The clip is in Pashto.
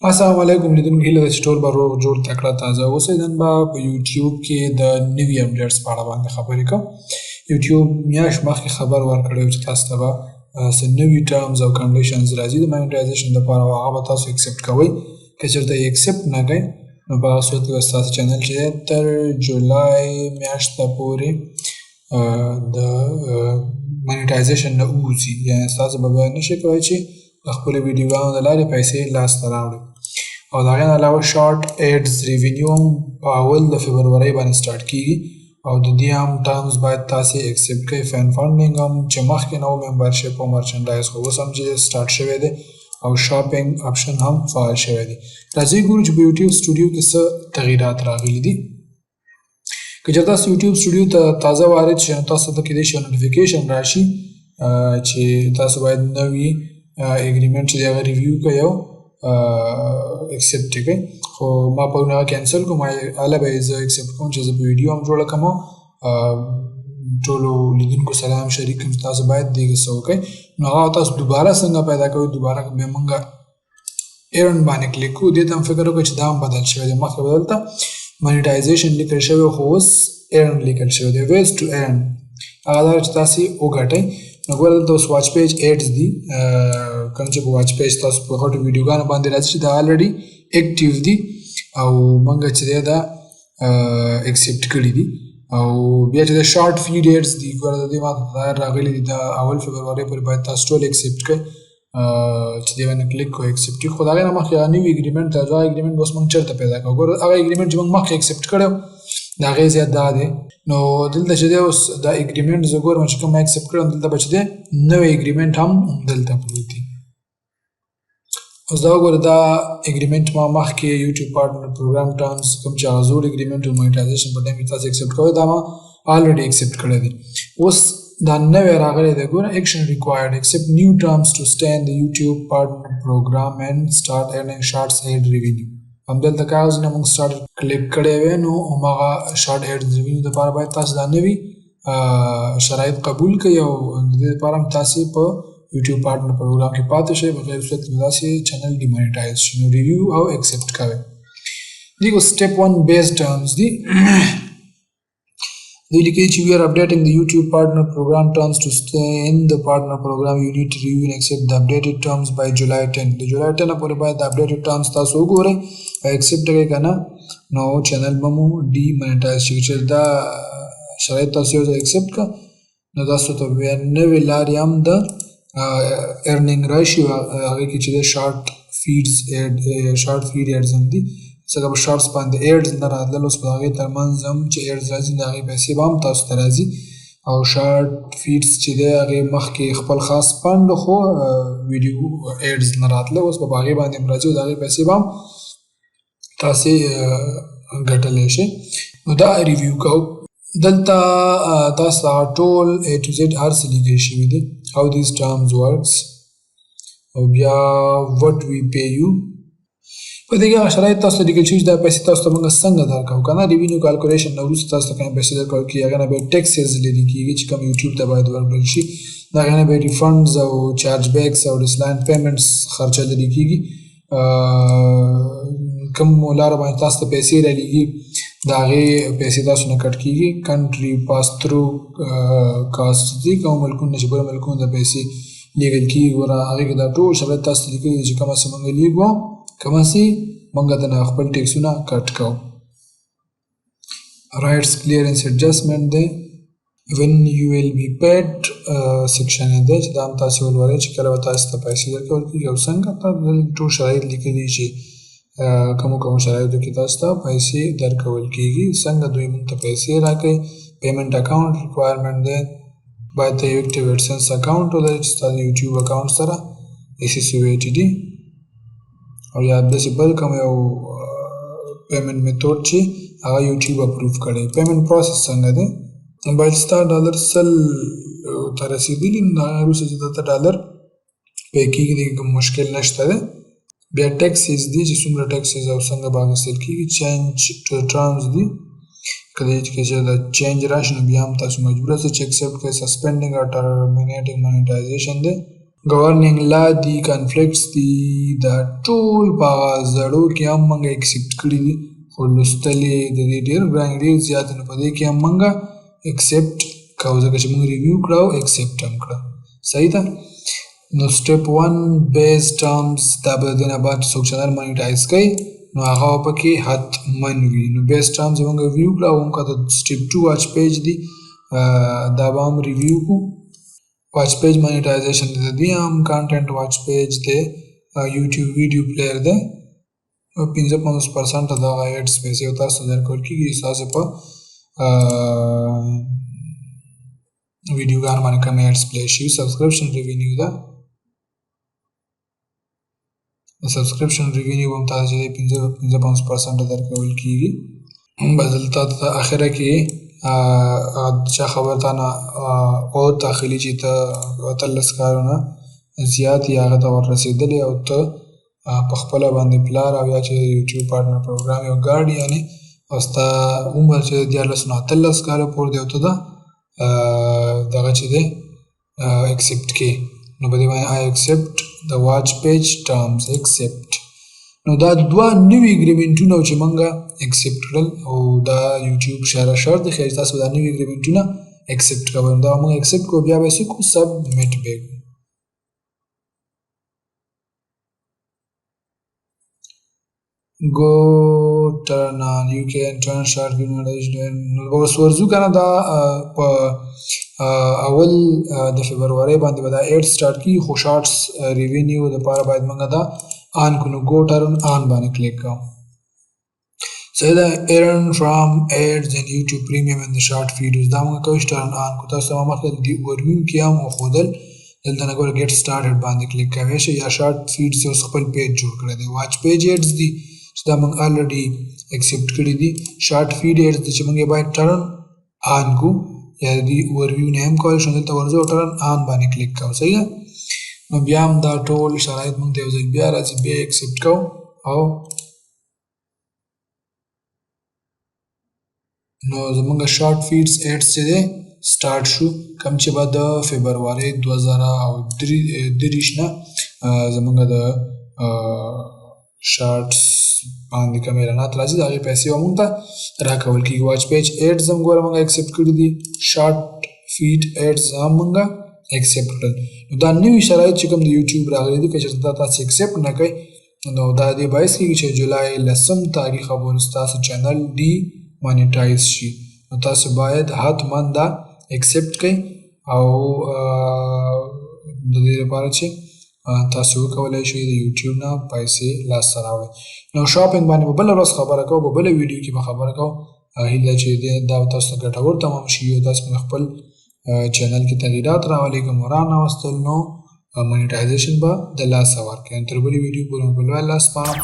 السلام علیکم لیدونکو، هیله ده چې ټول به روغ جوړ، تکړه، تازه اوسئ. نن به په یوټیوب کې د نوي updates په اړه باندې خبرې کوم. یوټیوب میاشت مخکې خبر ورکړی چې تاسو ته به څه نوي terms او conditions راځي د monetization لپاره او هغه به تاسو accept کوئ. که چېرته یې accept نه کړئ، نو په هغه صورت کې به ستاسو channel چې تر جولای میاشت پورې د monetization نه ووځي، یعنې تاسو به بیا نشئ کولی چې د خپلو ویډیوګانو د لارې پیسې لاسته راوړئ. او د هغې نه علاوه short ads revenue هم په اول د فبرورۍ باندې start کیږي او د دې هم terms باید تاسې accept کړئ. Fan funding هم چې مخکې نه و، membership او merchandise، خو اوس هم چې start شوی دی او shopping option هم فعال شوی دی. راځئ ګورو چې په یوټیوب سټوډیو کې څه تغیرات راغلي دي. که چېرته تاسو یوټیوب سټوډیو ته تازه وارد شئ، نو تاسو ته کېدای شي notification راشي چې تاسو باید نوي agreement چې دی هغه review کړئ او accept یې کړئ. خو ما پرون هغه cancel کړو. ما هله به یې زه accept کوم چې زه په ویډیو هم جوړه کړم، ټولو لیدونکو سره هم شریک کړم چې تاسو باید دې کې څه وکړئ. نو هغه تاسو دوباره څنګه پیدا کوئ؟ دوباره بیا موږ earn باندې کلیک کوو. دې ته هم فکر وکړئ چې دا هم بدل شوی دی. مخکې به دلته monetization لیکل شوی، خو اوس earn لیکل شوی دی. Ways to earn هغه دا چې تاسې وګټئ. نو ګوره، دلته اوس watch page ads دي، کوم چې په watch page تاسو په غټو ویډیوګانو باندې راځي چې دا already active دي او موږ چې دی دا accept کړي دي. او بیا چې د short feed ads دي، ګوره، د دې ماته دا راغلي دي، د اول فبرورۍ پورې باید تاسو ټول accept کړئ چې دې باندې کلیک کوئ، accept. خو د هغې نه مخکې هغه نوي agreement ته، هغه agreement اوس موږ چېرته پیدا کوو؟ ګوره، هغه agreement چې موږ مخکې accept کړی، د هغې زیات دا دی. نو دلته چې دی اوس دا agreement زه ګورم چې کوم accept کړم، دلته به چې دی نوی agreement هم دلته پروت دی. اوس دا وګوره، دا agreement ما مخکې یوټیوب partner program terms، کوم چې هغه زوړ agreement او monetization په ټایم کې تاسو accept کوئ، دا ما already accept کړی دی. اوس دا نوی راغلی دی. ګوره، action required: accept new terms to stay in the YouTube partner program and start earning shorts ad revenue. همدلته کاغذ نه موږ start کلیک کړی وی، نو هماغه short ad revenue لپاره باید تاسو دا نوي شرایط قبول کړئ او د دې لپاره هم تاسو په یوټیوب partner program کې پاتې شئ. بغیر صورت داسې channel demonetize شي. نو review او accept کوئ. دیګو step 1 base terms دي. They indicate we are updating the YouTube Partner Program terms. To stay in the partner program, you need to review and accept the updated terms by July 10. د July 10 پورې باید د updated terms تاسو وګورئ او accept کړئ، که نه نو channel به مو demonetize شي. چې دا شرایط تاسو یو ځل accept کړه، نو تاسو ته بیا نوې لارې هم د earning راشي. هغې کې چې د short feeds ad، short feed ads هم دي. څنګه په shorts باندې ads نه راتلل، اوس په هغې ترمنځ هم چې ads راځي، د هغې پیسې به هم تاسو ته راځي. او short feeds چې دی، هغې مخکې خپل خاص fund، خو ویډیو ads نه راتله، اوس به په هغې باندې هم راځي او د هغې پیسې به هم تاسې ګټلی شئ. نو دا review کوو. دلته تاسو ته ټول A to Z هر څه لیکل شوي دي، how these terms works او بیا what we pay you. په دې کې هغه شرایط تاسو ته لیکل شوي چې دا پیسې تاسو ته موږ څنګه درکوو که نه. Revenue calculation نه وروسته تاسو ته کومې پیسې درکول کېږي، هغه نه بیا taxes لرې کېږي چې کوم یوټیوب ته باید ورکړل شي، د هغې نه بیا refunds او chargebacks او decline payments خرچه لرې کېږي. کوم لاره باندې تاسو ته پیسې رالیږي، د هغې پیسې تاسو نه cut کېږي. Country pass through cost دي، کوم ملکونه چې بل ملکونو ته پیسې لیږل کېږي. ګوره، هغې کې دا ټول شرایط تاسو ته لیکلي دي چې کومه څه موږ لیږو، کومه سي موږ ته خپل ټیکسونه cut کوو. Rights clearance adjustment دی، when you will be paid section دی چې دا هم تاسو ولولئ چې کله به تاسو ته پیسې درکول کېږي او څنګه. ټول شرایط لیکلي چې کومو کومو شرایطو کې تاسو ته پیسې درکول کېږي، څنګه دوی موږ ته پیسې راکوي. Payment account requirement دی، باید ته یو active AdSense account ولرې چې ستا د یوټیوب account سره associated دي او یا داسې بل کوم یو payment method چې هغه یوټیوب approve کړی. Payment process څنګه دی؟ باید ستا ډالر 100 ته رسېدلي، نو هغه وروسته چې درته ډالر pay کېږي، دې کوم مشکل نشته دی. بیا taxes دي چې څومره taxes او څنګه به اخیستل کېږي. Change to terms دي، که دې کې چې د change راشي، نو بیا هم تاسو مجبور یاست چې accept کړئ. Suspending او terminating monetization دی. Governing لا دي، conflicts دي، دا ټول په هغه زړو کې هم موږ accept کړي دي، خو لوستل یې د دې ډېر ګران، ډېر زیات. نو په دې کې هم موږ accept کوو، ځکه چې موږ review کړه او accept هم کړه. صحیح ده. نو step 1 base terms، دا به د دې نه بعد څوک channel monetize کوي نو هغه پکې حتمن وي. نو base terms موږ review کړه او موږ د step 2 watch page دی، دا به هم review کو. Watch page monetization د دې هم content watch page دی، YouTube video player دی، 55% دغه ads پیسې او تاسو درکول کېږي ستاسو په ویډیوګانو باندې کوم ads play شي. Subscription revenue ده، د subscription revenue هم تاسو چې 55% درکول کېږي. بس دلته ته اخره کې چا خبر تا نه او تاخلي چې ته 18 کالو نه زیات یې هغه ته ورسېدلی او ته په خپله باندې پلار او یا چې YouTube Partner Program یو ګارډ یعنې، او ستا عمر چې 13 نه 18 کاله پورې دی او ته دا دغه چې دی accept کې، نو په دې باندې I accept the watch page terms accept. نو دا دوه نوي agreement ونه چې مونږ accept کړل او دا یوټیوب شاره شرط دی چې تاسو دا نوي agreement ونه accept کوئ. دا مونږ accept کوو، بیا به څه کوو؟ Submit به کوو. Go turn on, you can turn short video monetization. نو اوس ورځو که نه، دا په اول د فبرورۍ باندې به دا ad start کېږي، خو shorts revenue دپاره باید موږ دا on کړو. نو go turn on باندې کلیک کوو. صحیح ده. Earn from ads and YouTube Premium and the short videos، دا موږ کوو چې turn on کړو. تاسو ما مخکې د overview کې هم وښودل. دلته نه ګوره get started باندې کلیک کوی شئ، یا short feeds اوس خپل page جوړ کړی دی. Watch page ads دي چې دا موږ already accept کړي دي. Short feed ads دي چې موږ یې باید turn on کړو، یا د دې overview نه هم کولی شو. دلته ورځو، turn on باندې کلیک کوو. صحیح ده. نو بیا هم دا ټول شرایط موږ ته یو ځل بیا راځي، بیا accept کوو. او نو زمونږ short feeds ads چې دی start شو، کوم چې به د فبرورۍ 2023 نه زمونږ د shorts باندې کوم اعلانات راځي د هغې پیسې به مونږ ته راکول کېږي. Watch page ads هم ګوره مونږ accept کړي دي، short feed ads هم مونږ accept کړل. نو دا نوي شرایط چې کوم د یوټیوب راغلي دي، که چېرته دا تاسې accept نه کړئ نو دا دې باعث کېږي چې جولای 10 تاریخ پورې ستاسو channel demonetize شي. نو تاسو باید حتما دا accept کړئ او د دې لپاره چې تاسو وکولای شئ د یوټیوب نه پیسې لاسته راوړئ. نو shopping باندې به بله ورځ خبره کوو، په بله ویډیو کې به خبره کوو. هیله چې دا تاسو ته ګټور تمام شي او تاسو په خپل channel کې تغیرات راولئ. که مو رانه وستل نو monetization به د لاسه ورکړي. تر بلې ویډیو پورې مو په لوی الله سپارم.